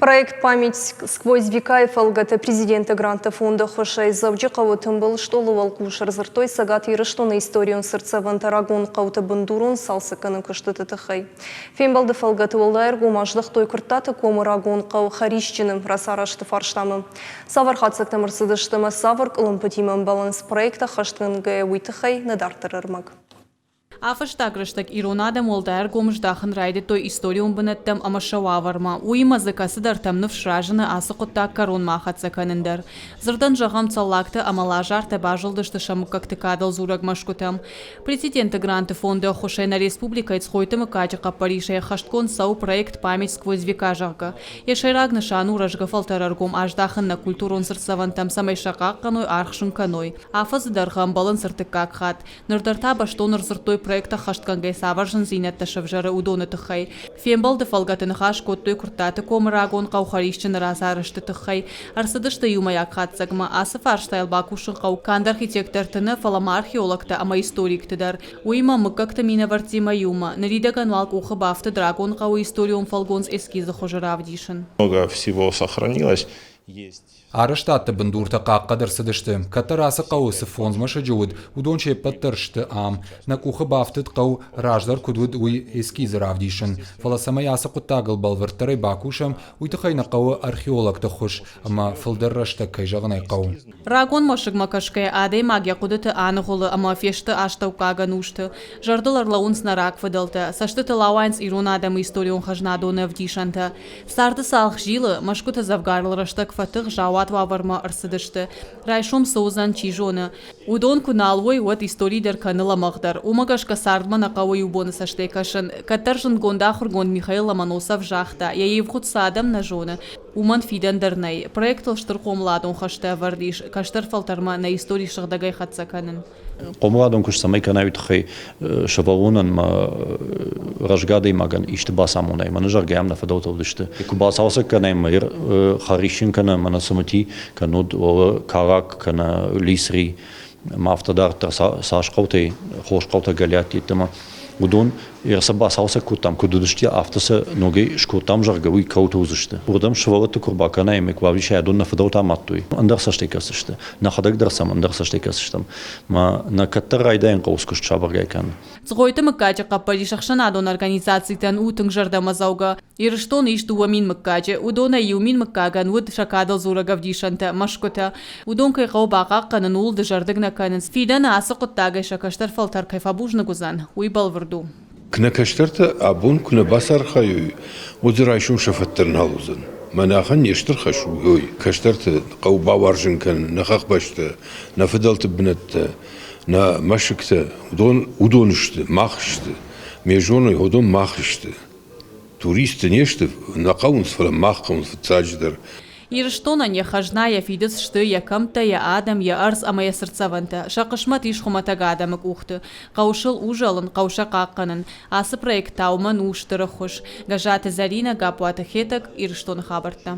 Проект «Память сквозь века»-йы фӕлгӕты Президенты грантты фонды ӕххуысӕй Дзӕуджыхъӕуы тымбыл стъолы уӕлхъус ӕрдзырдтой Цӕгат Ирыстоны историон цыртдзӕвӕнтӕ рагон хъӕуты бындурон цалцӕггӕнӕн куыстыты тыххӕй. Фембӕлды фӕлгӕты уӕлдай ӕргом аздӕхтой Куырттаты комы рагон хъӕу Хӕрисджыны рацарӕзты фарстамӕ. Цавӕр хатдзӕгтӕм ӕрцыдысты ӕмӕ цавӕр къуылымпытимӕ ӕмбӕлынц проект ӕххӕстгӕнгӕйӕ, уый тыххӕй нӕ дарддӕры ӕрмӕг. А-фӕстаг рӕстӕг ирон адӕм уӕлдай ӕргом здахын райдыдтой историон бынӕттӕм ӕмӕ сӕ уавӕрмӕ. Уыимӕ дзы кӕцыдӕртӕм ныфс разыны ацы хъуыддаг кӕронмӕ ахӕццӕ кӕнын дӕр. Дзырдӕн зӕгъӕм, Цӕллагтӕ ӕмӕ Лазартӕ базылдысты сӕ мыггӕгты кадыл дзурӕг мӕсгуытӕм. Президенты гранты фонды ӕххуысӕй нӕ республикӕйы Цгъойты мыггаджы хъӕппӕрисӕй ӕххӕстгонд цӕуы проект «Память сквозь века», зӕгъгӕ. Йӕ сӕйраг нысан у рӕзгӕ фӕлтӕры ӕргом аздахын нӕ культурон цыртдзӕвӕнтӕм, цӕмӕй сӕ хъахъхъӕной, аргъ сын кӕной. Афӕдзы дӕргъы ӕмбӕлынц ӕртыккаг хатт. Ныр дӕр та бӕстон ӕрдзырдтой проект ӕххӕстгӕнгӕ цавӕр зындзинӕдтӕ сӕвзӕры, уыдоны тыххӕй. Фембӕлды фӕлгӕты ныхас кодтой Куырттаты комы рагон хъӕу Хӕрисджыны рацарӕзты тыххӕй. Ӕрцыдысты иумӕйаг хатдзӕгмӕ, ацы фарстайыл бакусын хъӕуы канд архитекторты нӕ, фӕлӕ ма археологтӕ ӕмӕ историкты дӕр. Уыимӕ мыггӕгты минӕвӕрттимӕ иумӕ. Ныридӕгӕн уал къухы бафтыд рагон хъӕуы историон фӕлгонц эскизы хуызы равдисын. Много всего сохранилось. Есть Арӕзтадты бындуртӕ хъахъхъӕд ӕрцыдысты. Кӕддӕр ацы хъӕуы цы фондз мӕсыджы уыд, уыдон се ппӕт дӕр сты ам. Нӕ къухы бафтыд хъӕу, раздӕр куыд уыд, уый эскизы равдисын. Фӕлӕ цӕмӕй ацы хъуыддагыл бӕлвырддӕрӕй бакусӕм, уый тыххӕй нӕ хъӕуы археологты ӕххуыс ӕмӕ фылдӕр рӕстӕг, кӕй зӕгъын ӕй хъӕуы. Рагон мӕсыгмӕ кӕсгӕйӕ адӕймаг йӕ хъуыдыты аныгъуылы ӕмӕ фесты астӕуккаг ӕнусты. Зӕрдыл ӕрлӕууынц нӕ рагфыдӕлтӕ, цӕстытыл ауайынц ирон адӕмы историон хӕзнадоны ӕвдисӕнтӕ. Царды цалх зилы, мӕсгуыты дзӕвгарыл рӕстӕг фӕтых, заууат уавӕрмӕ ӕрцыдысты. Райсом цы уыдзӕн, чи зоны. Уыдон куы нал уой, уӕд истори дӕр кӕны лӕмӕгъдӕр. Уымӕ гӕсгӕ цардмӕ нӕ хъӕуы иу боны цӕстӕй кӕсын. Кӕддӕр зындгонд ахуыргонд Михаил Ломоносов загъта, йӕ ивгъуыд цы адӕм нӕ зоны, уымӕн фидӕн дӕр нӕй. Проектыл стыр хъомыладон хӕстӕ ӕвӕрд ис, кӕстӕр фӕлтӕрмӕ нӕ истори сыгъдӕгӕй хӕццӕ кӕнын. Хъомыладон куыст цӕмӕй кӕнай, уый тыххӕй сывӕллонӕн ма рӕзгӕ адӕймагӕн исты бацамонай. Мӕнӕ зӕгъгӕ ам нӕ фыдӕлтӕ уыдысты. Куы бацалцӕг кӕнай мӕ хӕрисджын кӕнӕ мӕнӕ Цымыти, кӕннод Карак кӕнӕ Лисри, ма афтӕ дарддӕр цас хъӕутӕй, хорз хъӕутӕ Гӕлиат йеддӕмӕ, уыдон сӕ бацалцӕг кодтам, куыд уыдысты, афтӕ сӕ ногӕй скодтам, зӕгъгӕ, уый кӕуылты уыдзысты. Уырдӕм сывӕллӕтты куы ӕрбакӕнай ӕмӕ куы бавдисай, адон нӕ фыдӕлтӕ амадтой, ӕндӕр цӕстӕй кӕсдзысты. Нӕхӕдӕг дӕр сӕм ӕндӕр цӕстӕй кӕсдзыстӕм. Ма нӕ кӕддӕр райдайӕн хъӕуы куыст сабыргай кӕнын. Цгъойты мыггаджы хъӕппӕрис ӕхсӕнадон организацитӕн у тынг зӕрдӕмӕдзӕугӕ. Ирыстоны ис 2000 мыггаджы. Уыдонӕй 1000 мыггагӕн уыд сӕ кадыл дзурӕг ӕвдисӕнтӕ, мӕсгуытӕ. Уыдон кӕй хъӕуы бахъахъхъӕнын, ууыл дызӕрдыг нӕ кӕнынц. Фидӕны ацы хъуыддагӕй сӕ кӕстӕр фӕлтӕр кӕй фӕбузныг уыдзӕн, уый бӕлвырд у. Нӕ кӕстӕртӕ абон куы нӕ бацархайой, уӕд дзы райсом сӕ фӕд дӕр нал уыдзӕн. Мӕнӕхӕн не стыр хӕс у уый кӕстӕрты хъӕуы бауарзын кӕнын нӕ хӕхбӕстӕ, нӕ фыдӕлты бынӕттӕ, нӕ мӕсыгтӕ. Уыдон уыдон сты, мах сты. Ме зоной, уыдон мах сты. Туристты не сты, нӕ хъӕуынц, фӕлӕ мах хъӕуынц фыццаджыдӕр. Ирыстонӕн йӕ хӕзна, йӕ фидыц сты йӕ кӕмттӕ, йӕ адӕм, йӕ ӕрдз ӕмӕ йӕ цыртдзӕвӕнтӕ. Сӕ хъысмӕт ис хуымӕтӕг адӕмы къухты. Хъӕуы сыл узӕлын, хъӕуы сӕ хъахъхъӕнын. Ацы проект та уымӕн у стыр ӕххуыс. Гӕззаты Зӕринӕ, Гаппуаты Хетӕг, Ирыстоны хабӕрттӕ.